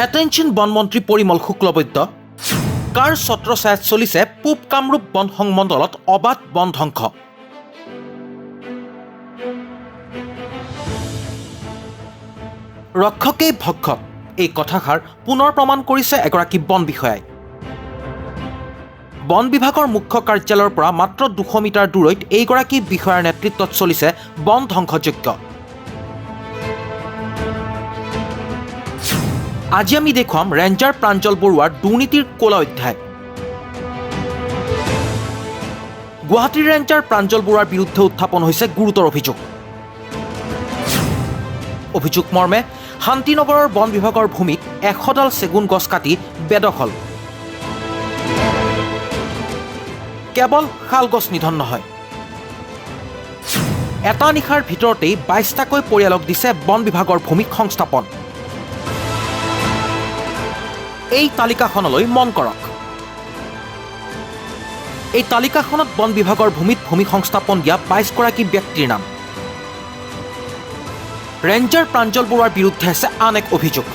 Attention বনমন্ত্ৰী পৰিমল শুক্লবৈদ্য। কাৰ ছত্ৰছায়াত চলিছে পূব কামৰূপ বন সংমণ্ডলত অবাধ বন ধ্বংস? ৰক্ষকেই ভক্ষক, এই কথাষাৰ পুনৰ প্ৰমাণ কৰিছে এগৰাকী বন বিষয়াই। বন বিভাগৰ মুখ্য কাৰ্যালয়ৰ পৰা মাত্ৰ 200 মিটাৰ দূৰৈত এইগৰাকী বিষয়াৰ নেতৃত্বত চলিছে বন ধ্বংসযজ্ঞ। আজি আমি দেখুৱাম ৰেঞ্জাৰ প্ৰাঞ্জল বৰুৱাৰ দুৰ্নীতিৰ ক'লা অধ্যায়। গুৱাহাটীৰ ৰেঞ্জাৰ প্ৰাঞ্জল বৰুৱাৰ বিৰুদ্ধে উত্থাপন হৈছে গুৰুতৰ অভিযোগ। অভিযোগ মৰ্মে শান্তিনগৰৰ বন বিভাগৰ ভূমিত 100ডাল চেগুন গছ কাটি বেদখল। কেৱল শাল গছ নিধন নহয়, এটা নিশাৰ ভিতৰতেই 22টাকৈ পৰিয়ালক দিছে বন বিভাগৰ ভূমিত সংস্থাপন। এই তালিকাখনলৈ মন কৰক। এই তালিকাখনত বন বিভাগৰ ভূমিত ভূমি সংস্থাপন দিয়া 22গৰাকী ব্যক্তিৰ নাম। ৰেঞ্জাৰ প্ৰাঞ্জল বৰুৱাৰ বিৰুদ্ধে আছে আন এক অভিযোগ।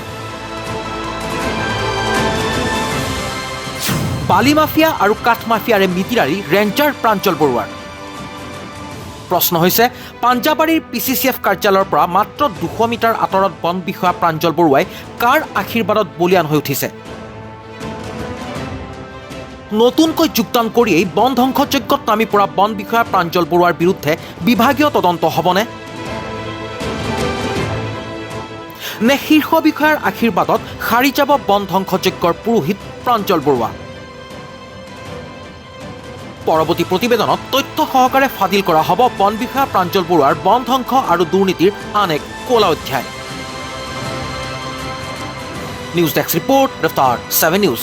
বালি মাফিয়া আৰু কাঠ মাফিয়াৰে মিতিৰালি ৰেঞ্জাৰ প্ৰাঞ্জল বৰুৱাৰ। প্ৰশ্ন হৈছে, পাঞ্জাবাৰীৰ পি চি চি এফ কাৰ্যালয়ৰ পৰা মাত্ৰ 200 মিটাৰ আঁতৰত বন বিষয়া প্ৰাঞ্জল বৰুৱাই কাৰ আশীৰ্বাদত বলিয়ান হৈ উঠিছে? নতুনকৈ যোগদান কৰিয়েই বন ধ্বংসযজ্ঞত নামি পৰা বন বিষয়া প্ৰাঞ্জল বৰুৱাৰ বিৰুদ্ধে বিভাগীয় তদন্ত হ'বনে? নে শীৰ্ষ বিষয়াৰ আশীৰ্বাদত সাৰি যাব বন ধ্বংসযজ্ঞৰ পুৰোহিত প্ৰাঞ্জল বৰুৱা? পৰৱৰ্তী প্ৰতিবেদনত তথ্য সহকাৰে ফাদিল কৰা হ'ব বন বিষয়া প্ৰাঞ্জল বৰুৱাৰ বন ধ্বংস আৰু দুৰ্নীতিৰ আন এক ক'লা অধ্যায়। News desk report, Raftaar 7 news.